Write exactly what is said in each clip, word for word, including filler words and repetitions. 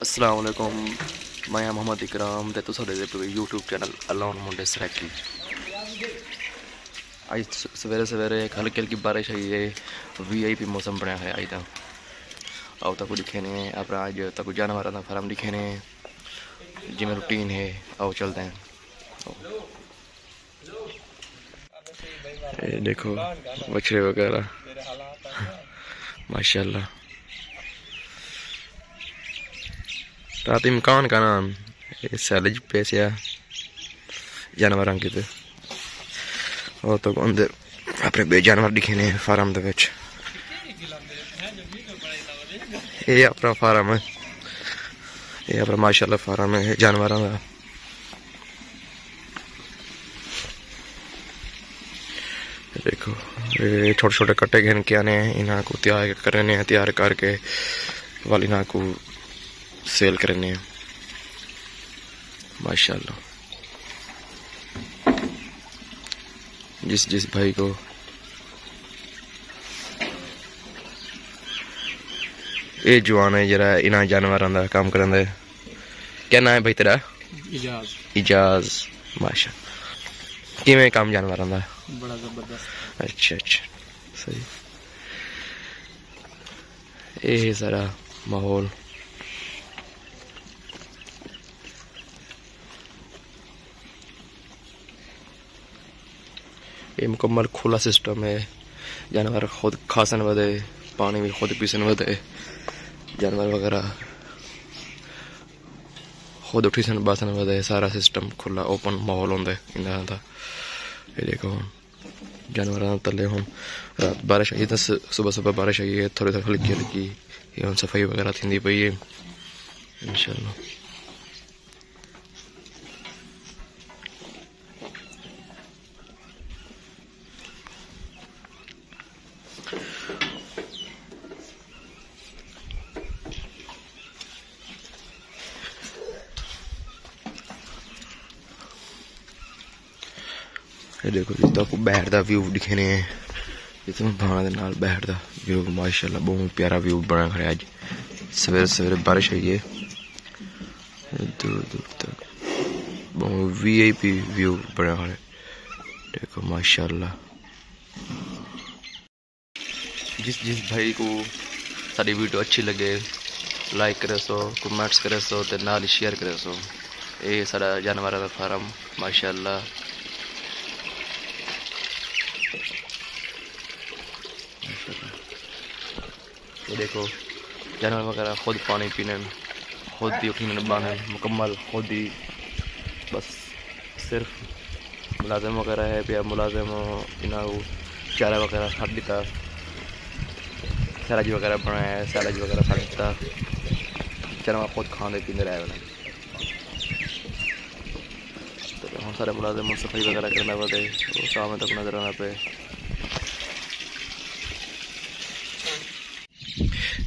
السلام علیکم، میں ہاں محمد اکرام تے تساں ݙیہدے پئے یوٹیوب چینل الون منڈے سرائیکی۔ اڄ س-، سویرے سویرے ہک ہلکی ہلکی بارش آئی ہے، وی آئی پی موسم بݨیا ہے اڄ تاں۔ آؤ تہاکوں ݙکھیندے ہیں اپݨا، اڄ تہاکوں جانوراں دا فارم ݙکھیندے ہیں، جیویں روٹین ہے۔ آؤ چلدے ہیں۔ اے ݙیکھو، وچھڑے وغیرہ، ماشاءاللہ۔ رات امکان کانا، اے سیلج پیسیا جانوراں کیتے۔ او تہاکوں اندر اپݨے ٻئے جانور ݙکھیندے ہیں فارم دے وچ۔ اے اپݨا فارم ہے، اے اپݨا ماشاءاللہ فارم ہے جانوراں دا۔ ݙیکھو، اے چھوٹے چھوٹے کٹے گھن کے آنے ہیں، انہاں کوں تیار کرنے ہیں، تیار کر کے ول انہاں کوں سیل کرنے ہیں۔ ماشاءاللہ، جس جس بھائی کو اے جوان ہے جڑا انہاں جانوراں دا کم کریندا ہے۔ کیا نام ہے بھائی تیرا؟ اجاز۔ اجاز، ماشاءاللہ۔ کیویں کم جانوراں دا؟ بڑا زبردست۔ اچھا، اچھا، صحیح۔ اے ہے سارا ماحول۔ اے مکمل کھلا سسٹم ہے، جانور خود کھاسن ودے، پاݨی وی خود پیسن ودے، جانور وغیرہ خود اٹھیسن ٻہسن ودے، سارا سسٹم کھلا اوپن ماحول ہوندے انہاں دا۔ اے ݙیکھو ہݨ جانوراں تلے ہݨ رات بارش آئی تاں س-، صبح صبح بارش آئی ہے، تھوڑی تھوڑی ہلکی ہلکی اے ہݨ صفائی وغیرہ تھیندی پئی ہے انشاءاللہ۔ اے ݙیکھو جی، تہاکوں ٻاہر دا ویو ݙکھیندے ہیں۔ اتنا بھاݨ دے نال ٻاہر دا ویو، ماشاءاللہ، ٻہوں پیارا ویو بݨا کھڑے اڄ۔ سویرے سویرے بارش آئی ہے۔ دور دور تک ٻہوں وی آئی پی ویو بݨا کھڑے۔ ݙیکھو ماشاءاللہ۔ جس جس بھائی کوں ساݙی ویڈیو اچھی لڳے، لائک کریسو، کمنٹس کریسو تے نال ہی شیئر کریسو۔ اے ساݙا جانوراں دا فارم، ماشاءاللہ۔ اے ݙیکھو، جانور وغیرہ خود پاݨی پیندن، خود ہی اٹھیندن ٻہندن، مکمل خود ہی، بس صرف ملازم وغیرہ ہے پیا، ملازم انہاں کوں چارہ وغیرہ سٹ ݙتا، سیلج وغیرہ بݨایا ہے، سیلج وغیرہ سٹ ݙتا، جانور خود کھاندے پیندے رہ ونڄن۔ تے ہݨ سارے ملازم صفائی وغیرہ کرݨ ودے، او سامݨے تک نظر آندا پئے۔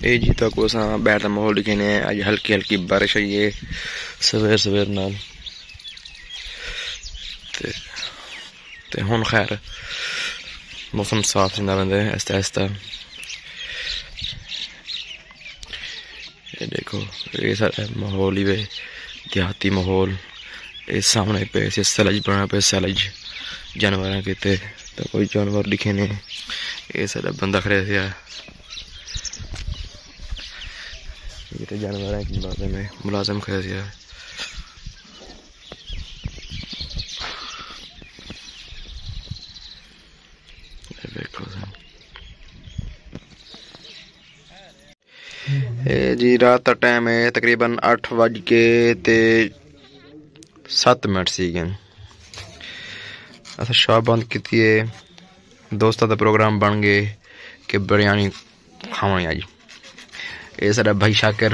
اے جی تہاکوں اساں ٻاہر دا ماحول ݙکھیندے ہیں۔ اڄ ہلکی ہلکی بارش آئی ہے سویر سویر نال۔ تے، تے ہݨ خیر موسم صاف تھیندا ویندے آہستہ آہستہ۔ اے ݙیکھو، اے سارا ماحول ہی وے، دیہاتی ماحول۔ اے سامݨے پئے سی سیلج بݨا پئے، سیلج جانوراں کیتے۔ تاں کوئی جانور ݙکھیندے۔ اے سارا بندہ کھڑے سی۔ اے تے جانوراں کیتے ملازم ہے، ملازم کھڑے سی۔ اے ݙیکھو سا۔ اے جی، رات دا ٹائم ہے، تقریباً اٹھ وڄ کے تے ست منٹ سی ڳئے۔ اساں شاپ بند کیتی ہے، دوستاں دا پروگرام بݨ ڳئے کہ بریانی کھاوݨی اڄ۔ اے ساݙا بھائی شاکر،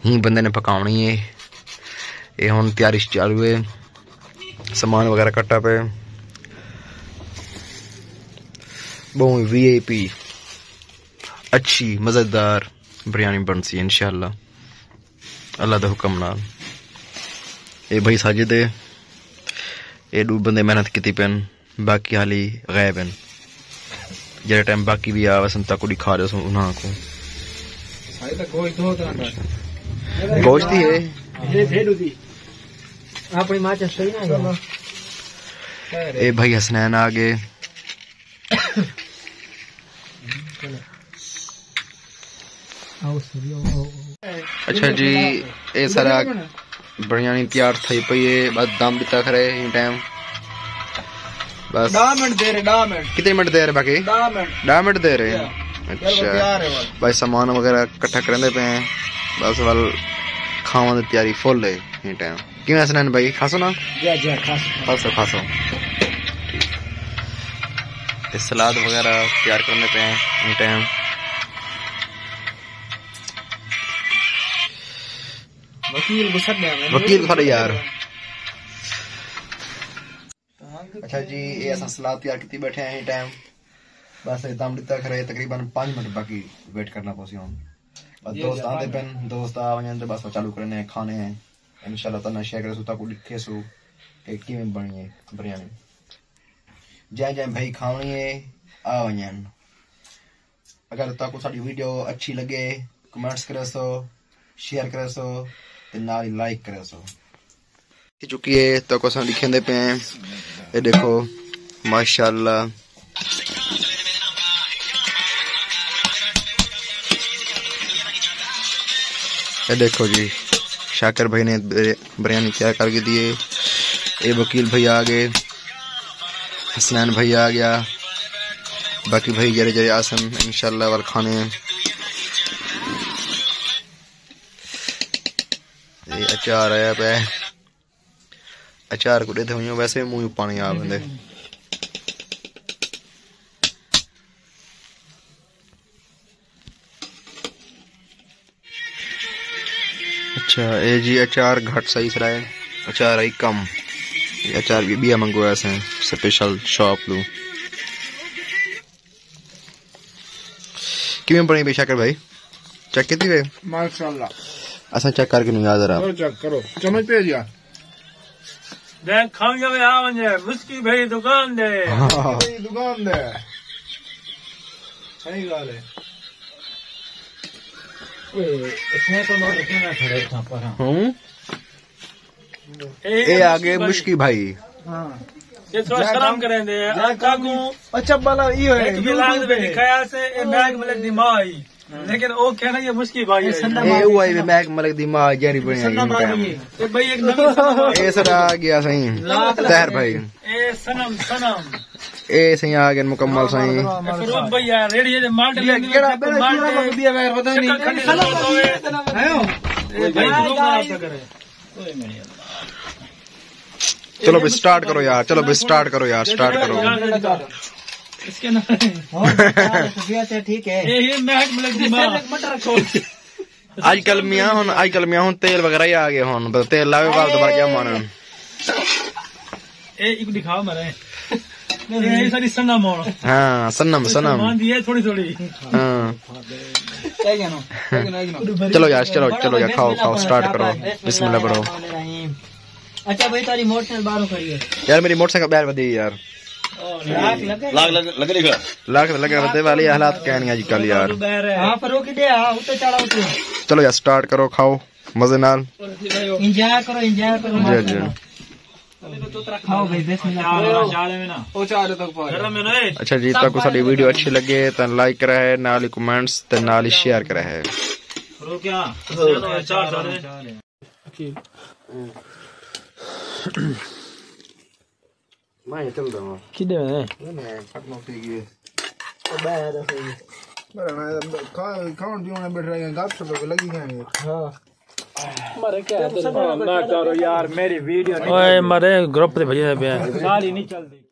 ہیں بندے نے پکاوݨی ہے۔ اے ہݨ تیاری چالو ہے، سامان وغیرہ کٹا پئے۔ ٻہوں وی آئی پی اچھی مزیدار بریانی بݨسی انشاءاللہ، اللہ دے حکم نال۔ اے بھائی ساجد ہے، اے ݙو بندے محنت کیتی پن، باقی حالی غائب ہن۔ جیڑھے ٹائم باقی وی آ ویسن تاکوں ݙکھا ݙیسوں انہاں کوں۔ ساجد دا گوشت دو طرح دا۔ گوشت ہی ہے۔ اپݨی ماچس صحیح نہ ہے۔ اے بھائی حسنین آ گئے۔ اچھا جی، اے سارا بریانی تیار تھئی پئی ہے، بس دم ݙتا کھڑے ہیں ٹائم۔ بس ݙاہ منٹ دیر ہے، ݙاہ منٹ۔ کتنے منٹ دیر ہے باقی؟ ݙاہ منٹ۔ ݙاہ منٹ دیر ہے؟ یا۔ اچھا۔ تیار ہے بس۔ بھائی سامان وغیرہ اکٹھا کرندے پئے ہیں، بس ول کھاوݨ دی تیاری فل ہے ہیں ٹائم۔ کیوں حسنین بھائی، کھاسو نا؟ جی، جی، کھاسو۔ کھاسو، کھاسو۔ ٹھیک۔ تے سلاد وغیرہ تیار کرندے پئے ہیں ہیں ٹائم۔ وکیل کوں سݙیا میں۔ وکیل کوں سݙ یار۔ اچھا جی، اے اساں سلاد تیار کیتی ٻیٹھے ہیں ہیں ٹائم۔ بس اے دم ݙتا کھڑے، تقریباً پنج منٹ باقی ویٹ کرݨا پوسی ہݨ۔ بس جی، دوست جی، آندے پن، دوست آ ونڄن تے بس چالو کرݨے ہیں، کھاوݨے ہیں۔ انشاءاللہ تہاݙے نال شیئر کریسوں، تہاکوں ݙکھیسوں کہ کیویں بݨی ہے بریانی۔ جئیں جئیں بھائی کھاوݨی ہے، آ ونڄن۔ اگر تہاکوں ساݙی ویڈیو اچھی لڳے، کمنٹس کریسو، شیئر کریسو تے نال ہی لائک کریسو۔ تھی چکی ہے، تہاکوں اساں ݙکھیندے پئے ہیں۔ اے ݙیکھو، ماشاءاللہ۔ اے ݙیکھو جی، شاکر بھائی نے بر-، بریانی تیار کر کے دی ہے۔ اے وکیل بھائی آ گئے، حسنین بھائی آ گیا، باقی بھائی جیڑھے جیڑھے آسن انشاءاللہ ول کھاوݨے ہیں۔ اے اچار آیا پئے۔ اچار کوں ݙیہدے ونڄو، ویسے وی منہ اچوں پاݨی آ ویندے۔ اچھا، اے جی اچار گھٹ صحیح سرائے، اچار آئی کم۔ اے اچار وی ٻیا منگوایا اسیں سپیشل شاپ توں۔ کیویں بݨی پئی شاکر بھائی؟ چیک کیتی وے؟ ماشاءاللہ۔ اساں چیک کر کے نہیں یاد رہا۔ کرو چیک، کرو۔ چمچ پہ جا۔ دیکھ، کھاویں جاوے آ ونڄے، مسکی بھائی دکان دے۔ ہاں۔ بھائی دکان دے۔ صحیح ڳالھ ہے۔ اوئے، اس نے تو نوٹ رکھے نہ کھڑے تھا پر ہاں۔ ہوں۔ اے آ ڳئے مشکی بھائی۔ ہاں۔ یہ تھوڑا شرم کریں دے، جا تاکوں اچھا، بھلا ایہو ہے، ایک یوٹیوب بلاگ پہ دکھایا سے، اے میک ملک دی ماں آئی۔ لیکن او کہنا یہ مشکی بھائی ہے۔ اے او آئی وے میک ملک دی ماں جیڑھی بݨی آئی۔ اے بھائی ایک نویں سنم آئی۔ اے سارا آ ڳیا سائیں۔ طاہر بھائی۔ اے سنم، سنم۔ اے سائیں آ ڳئے مکمل سائیں۔ اے فروخ بھائی یار، ریڑھی دے مالٹے یہ کیڑا بڑا کیڑا مالٹے۔ پتہ نہیں۔ اے بھائی فروخ نہ کرے۔ چلو بھائی سٹارٹ کرو یار، چلو بھائی سٹارٹ کرو یار، سٹارٹ کرو۔ ٹھیک ہے۔ اج کل میاں ہن، اج کل میاں ہن تیل وغیرہ ہی آ ڳئے ہن، بس تیل لاوے بعد دوبارہ کیا مانن۔ اے ایک دکھا مارے۔ اے ساری سنم ہن۔ ہاں، سنم، سنم۔ مان دی ہے تھوڑی تھوڑی۔ ہاں۔ چلو یار، چلو، چلو یار، کھاؤ، کھاؤ، سٹارٹ کرو۔ بسم اللہ پڑھو۔ اچھا بھائی، تاری موٹر سائیکل باہروں کھڑی ہے۔ یار، میری موٹر سائیکل ٻاہر ودی یار۔ لاک لڳے؟ لاک لڳ، لڳ ݙیکھا۔ لاک لڳا ودے والی حالات کہیں نہیں اج کل یار۔ ہاں، پر وہ کدے آ، اتنے چڑھا اتنے۔ چلو یار، سٹارٹ کرو، کھاؤ مزے نال۔ انجوائے کرو، انجوائے کرو، جی، جی۔ ماشاءاللہ۔ کھاؤ بھائی، بسم اللہ کرو۔ اچھا جی، تہاکوں ساݙی ویڈیو اچھی لڳے تاں لائک کرا ہے، نال ہی کمنٹس تے نال ہی شیئر کرا ہے۔ میں چلدا ہاں۔ کݙے ویندے؟ نہیں، نہیں، ختم تھی ڳئی۔ میرا نا کھا-، کھاوݨ پیوݨ بیٹھ رہے ہیں، گپ شپ لگی ہیں۔ ہاں۔ مرے کیا ہے تیرے؟ نہ کرو یار، میری ویڈیو نہیں۔ اوئے مرے، گروپ تے بھیجے پئے ہیں۔ ساری نہیں چلدی۔